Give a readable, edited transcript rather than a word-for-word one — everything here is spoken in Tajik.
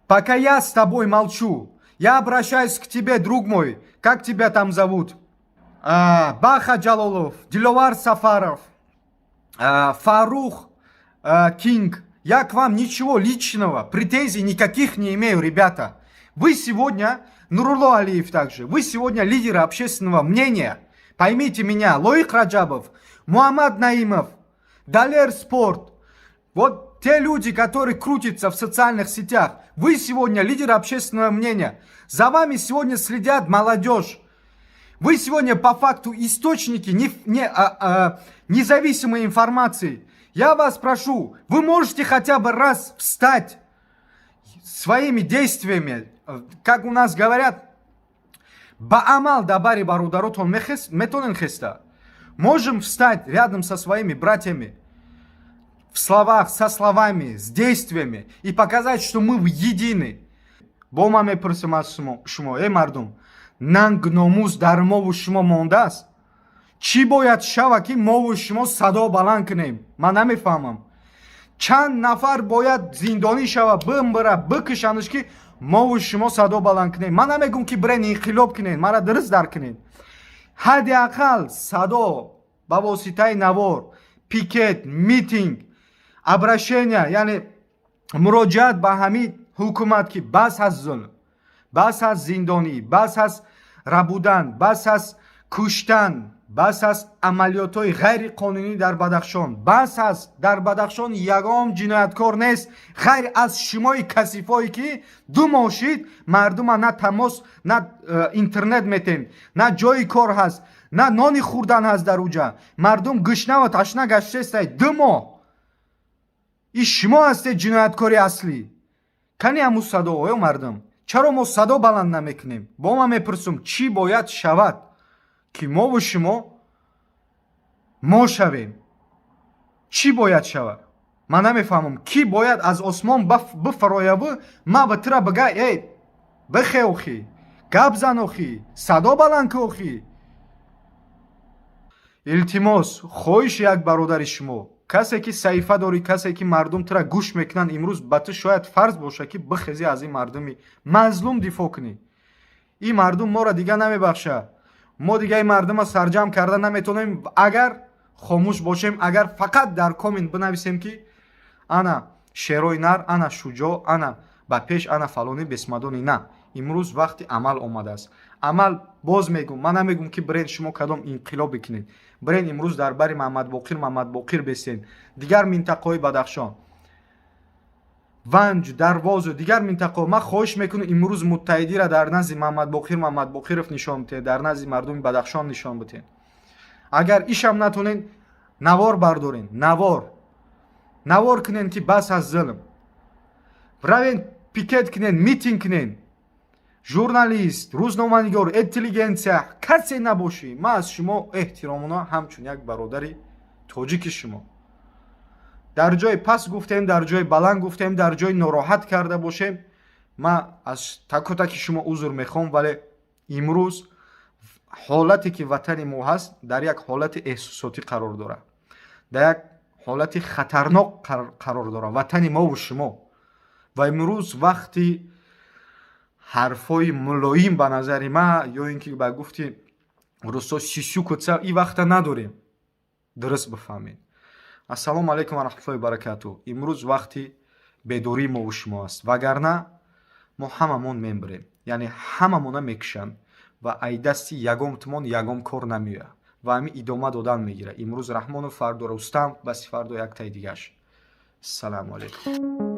Пока я с тобой молчу, я обращаюсь к тебе, друг мой, как тебя там зовут? Баха Джалолов, Диловар Сафаров, Фарух Кинг. Я к вам ничего личного, претензий никаких не имею, ребята. Вы сегодня, Нурулло Алиев также, вы сегодня лидеры общественного мнения. Поймите меня, Лоик Раджабов, Муаммад Наимов, Далер Спорт. Вот те люди, которые крутятся в социальных сетях, вы сегодня лидеры общественного мнения. За вами сегодня следят молодежь. Вы сегодня по факту источники не, независимой информации. Я вас прошу, вы можете хотя бы раз встать своими действиями, как у нас говорят, ба амал дар бари бародаротон метонен хеста. Можем встать рядом со своими братьями в словах, со словами, с действиями и показать, что мы едины. Бо ман мепурсам аз шумо, эй мардум, нанг, номус дар мову шумо мондааст? Чӣ бояд шава, ки мову шумо садо баланд кунем? Ман намефаҳмам, чанд нафар бояд зиндонӣ шава, бимбира, бикушанаш, ки мову шумо садо баланд кунем? Ман намегӯм, ки бирен инқилоб кунен, мара дуруст дарк кунед. Ҳадди ақал садо ба воситаи навор, пикет, митинг, обращения, яъне муроҷиат ба ҳамин ҳукумат, ки бас аст зулм, бас аст зиндонӣ, бас аст рабудан, бас аст куштан, бас аст амалиётҳои ғайриқонунӣ дар Бадахшон, бас аст. Дар Бадахшон ягон ҷинояткор нест, ғайр аз шумои касифое, ки 2 моҳ шид мардума на тамос, на интернет метен, на ҷои кор ҳаст, на нони хӯрдан ҳаст. Дар уҷа мардум гушнаву ташна гаштестай 2 моҳ. И шумо ҳастед ҷинояткори аслӣ. Кани ҳамун садо, оё мардум? Чаро мо садо баланд намекунем? Бо ман мепурсум, чӣ бояд шавад, ки мову шумо мо шавем? Чӣ бояд шавад, ман намефаҳмам. Кӣ бояд аз осмон бифарояву ма ба тура бигӯ: «Эй, бихе охӣ, гап зан охӣ, садо баланд ку охӣ»? Илтимос, хоҳиши як бародари шумо, касе ки саҳифа дорӣ, касе ки мардум тура гӯш мекунанд, имрӯз ба ту шояд фарз бошад, ки бихезӣ, аз ин мардуми мазлум дифоъ кунӣ. Ин мардум моро дига намебахшад. Мо дига ин мардума сарҷамъ карда наметавонем, агар хомӯш бошем, агар фақат дар коммент бинависем, ки ана шерои нар, ана шуҷоъ, ана ба пеш, ана фалони бесмадони. На, имрӯз вақти амал омадааст. Амал, боз мегӯм, ман намегӯм, ки бирен шумо кадом инқилоб бикунед. Бирен имрӯз дар бари Маҳмадбоқир Маҳмадбоқир бесен, дигар минтақаҳои Бадахшон, Ванҷ, Дарвозу дигар минтақаҳо. Ман хоҳиш мекунам, имрӯз муттаҳидира дар назди Маҳмадбоқир Маҳмадбоқиров нишон битед, дар назди мардуми Бадахшон нишон битед. Агар ишам натонед, навор бардорен, навор кунен, ки бас аз зулм. Равен, пикет кунен, митинг кунен. Журналист, рӯзноманигор, интеллигенсия, касе набошӣ, ман аз шумо эҳтиромона, ҳамчун як бародари тоҷики шумо, дар ҷои паст гуфтем, дар ҷои баланд гуфтем, дар ҷои нороҳат карда бошем, ман аз таку таки шумо узр мехоҳам. Вале имрӯз ҳолате ки ватани мо ҳаст, дар як ҳолати эҳсосотӣ қарор дорад, дар як ҳолати хатарнок қарор дорад ватани мову шумо. Ва имрӯз вақти ҳарфҳои мулоим, ба назари ман, ё ин ки ба гуфти русо сисюкаться, ин вақта надорем. Дуруст бифаҳмед. Ассалому алайкум ва раҳматуллоҳи баракату. Имрӯз вақти бедории мову шумо аст, вагарна мо ҳамамон мембирем, яъне ҳамамона мекушанд ва ай дасти ягонтмон ягон кор намеояд ва ҳамин идома додан мегирад. Имрӯз Раҳмонов, фардо Рустам, баси фардо яктаи дигаш. Салому алайкум.